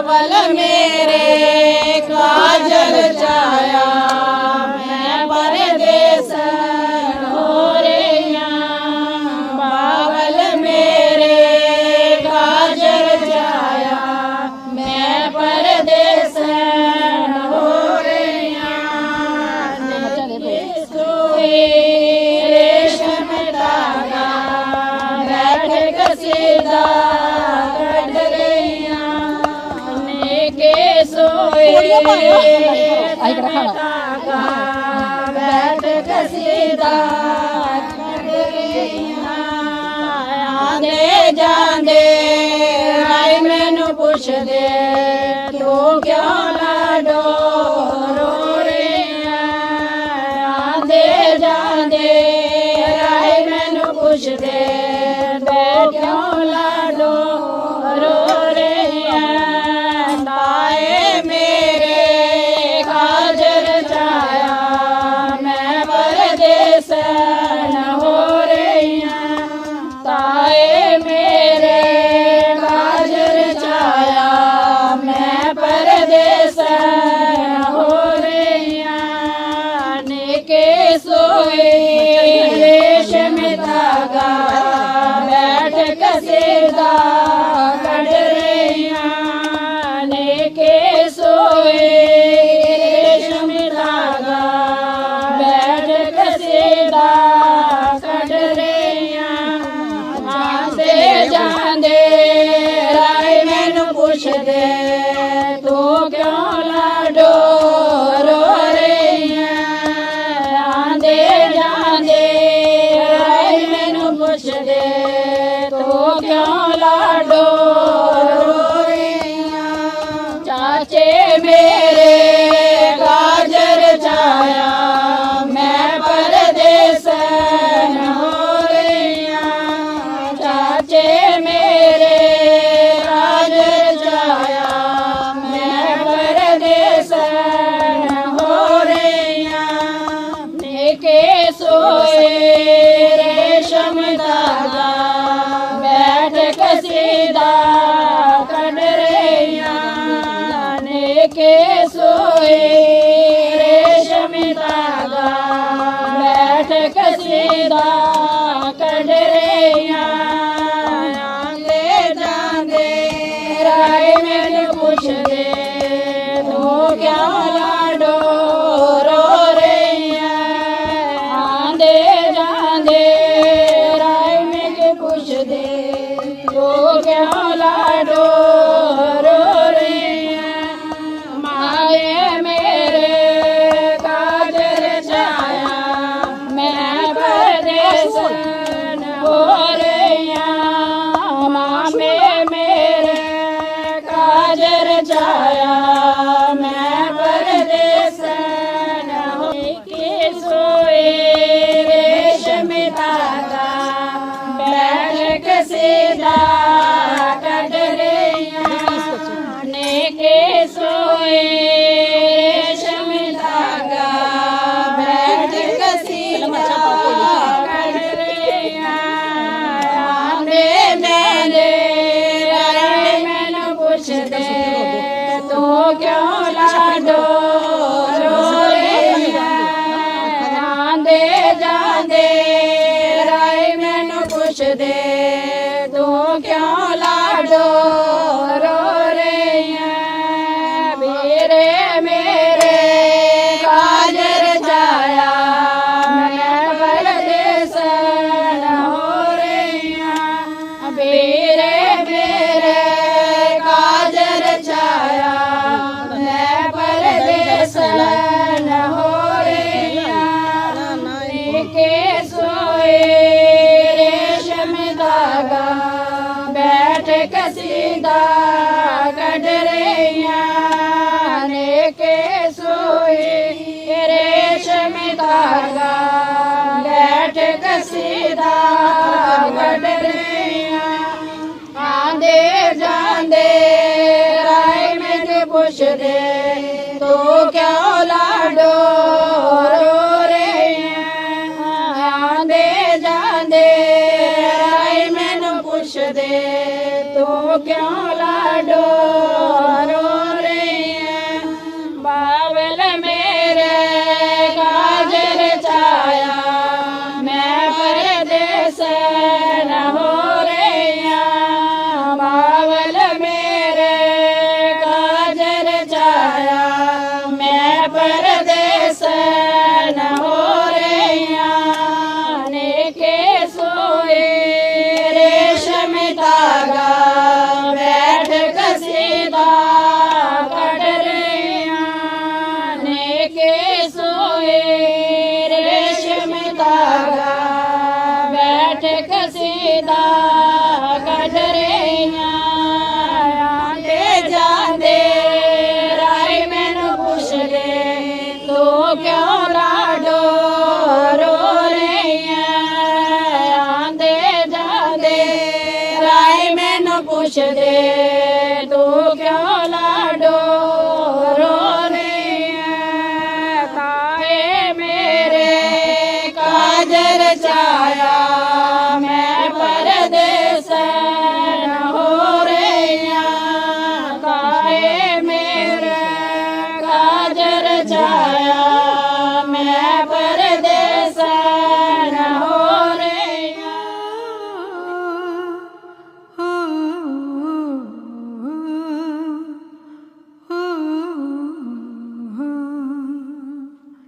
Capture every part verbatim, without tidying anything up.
बावल मेरे काजल च आया, मैं परदेस हो रही आं। बावल मेरे काजल च आया, मैं परदेस हो रही आं। सोए रेशम धागा, बैठ कसीदा कट रही आं। नेके सोए रेशम धागा, बैठ कसीदा कट रही आं। आंदे जांदे राय मैनू पुछदे, तू क्यों लाडो रो रही है? आंदे जांदे राय मैनू पुछदे, तू क्यों लाडो रो रही है? ताए मेरे काजल च आया, मैं परदेसन हो रही आं। ताए मेरे काजल च आया, मैं परदेसन हो रही आं। नेके सोए रेशम धागा, बैठ कसीदा कट रही आं। नेके सोए रेशम धागा, बैठ कसीदा कट रही आं। आंदे जांदे राय मैनू पुछदे, तू क्यों लाडो रो रही है? आंदे जांदे राय मैनू पुछदे, तू क्यों लाडो रो रही है? चाचे मेरे काजल च आया, मैं परदेसन हो रही आं। चाचे मेरे काजल च आया, मैं परदेसन हो रही आं। नेके सोए रेशम धागा, बैठ कसीदा कट रही आं। नेके सोए रेशम धागा, बैठ कसीदा कट रही आं। आंदे जांदे राय मैनू पुछदे, तू क्यों लाडो रो रही है? आंदे जांदे राय मैनू पुछदे, तू क्यों लाडो रो रही है? मामे मेरे काजल च आया, मैं परदेसन हो रही आं। मामे मेरे काजल च आया, मैं परदेसन हो। के सोए रेशम धागा, बैठ कसीदा कट रही आं। नेके सोए रेशम धागा, बैठ कसीदा कट रही आं। आंदे जांदे राय मैनू पुछदे, तू क्यों लाडो रो रही है? आंदे जांदे राय मैनू पुछदे, तू क्यों लाडो रो रही है? मेरे मेरे काजल च आया, मैं परदेसन हो रही आं। मेरे मेरे काजल च आया, मैं परदेसन हो रही आं। नेके सोए रेशम धागा, बैठ कसीदा कट रही आं। नेके सोए रेशम धागा, बैठ कसीदा कट रही आं। आंदे जांदे राय मैनू पुछदे, तू क्यों लाडो रो रही है? आंदे जांदे राय मैनू पुछदे, तू क्यों लाडो रो रही है? बावल मेरे काजर छाया, मैं परदेस न हो रही हूँ। बावल मेरे काजर छाया, मैं परदेस न हो रही हूँ। निके सोए रेशम धागा, बैठ कसीदा कट रही हूँ। निके सोए रेशम धागा, बैठ कसीदा कट रही हूँ। आंदे जांदे राही मैनू पुछदे, तू क्यों लाडो रो रही है? आंदे जांदे राही मैनू पुछदे, तू क्यों लाडो रो रही है? ताए मेरे काजर छाया, मैं परदेस न हो रही हूँ। ताए मेरे काजर छाया, मैं परदेस न हो रही हूँ।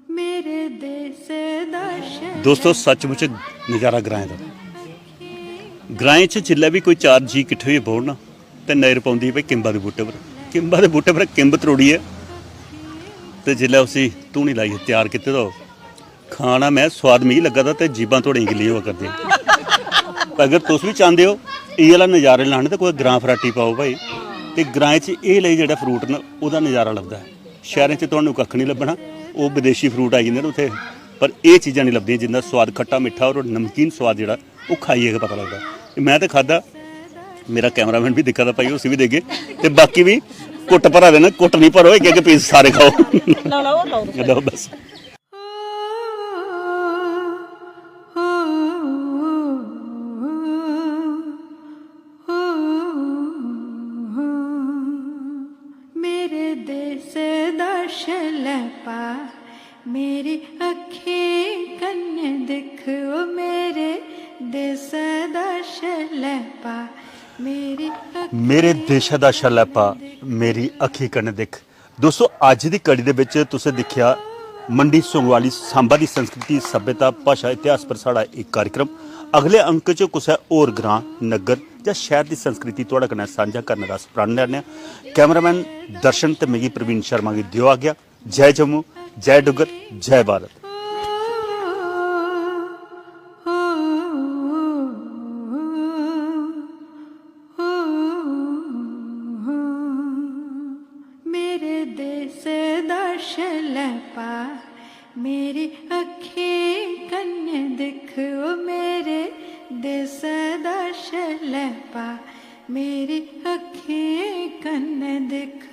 मेरे देश दा शैल। दोस्तो, सचमुच नज़ारा ग्राएं दा। ग्राएं च जिल्लै बी कोई चार जी किट्ठे होइयै बौह्न ना, ते नज़र पौंदी भाई किंबा दे बूह्टे पर। किंबा दे बूह्टे पर किंब त्रोड़ियै ते जिल्लै उसी धूनी लाइयै त्यार कीते दा होग, खाना में, सोआद मिगी लग्गा दा ते जीभां थुआढ़ियां गिल्लियां होआ करदियां। अगर तुस बी चांह्दे ओ इ'यै आह्ला नज़ारे लाने, ते कुतै ग्रां फराटी पाओ भाई। ते ग्राएं च एह् लेई जेह्ड़ा फ्रूट न, ओह्दा नज़ारा लभदा ऐ। शैह्रें च तुहानू कक्ख निं लब्भना, ओह् बदेशी फ्रूट आई जंदे न उत्थै, पर एह् चीजां निं लभदियां जिंदा सोआद खट्टा मिट्ठा और नमकीन सोआद जेह्ड़ा, ओह् खाइयै गै पता लगदा। ते में ते खाद्धा, मेरा कैमरामैन बी दिक्खा दा भाई, उसी बी देगे। ते बाकी बी कुट्ट भरा दे न, कुट्ट निं भरो, इक इक पीस सारे खाओ। लैओ, लैओ, होर लैओ। लैओ बस। मेरे देश दा शलैपा, मेरी अक्खीं कन्नै दिक्ख, ओ मेरे देश दा शलैपा, मेरी अक्खीं मेरे देशै दा शलैपा, मेरी अक्खीं कन्नै दिक्ख। दोस्तो, अज्ज दी कड़ी दे बिच तुसें दिक्खेआ मंडी संगोआली सांबा दी संस्कृति, सभ्यता, भाशा, इतिहास पर साढ़ा इक कार्यक्रम। अगले अंक च कुसै होर ग्रां, नग्गर जां शैह्र दी संस्कृति थुआढ़े कन्नै सांझा करने दा अस प्रण लैने आं। कैमरामैन दर्शन ते मिगी प्रवीण शर्मा गी देओ आज्ञा। जय जम्मू, जय डुग्गर, जय भारत। मेरे देश दा शलैपा, मेरी अक्खीं कन्नै दिक्ख, ओ मेरे देश दा शलैपा, मेरी अक्खीं कन्नै दिक्ख।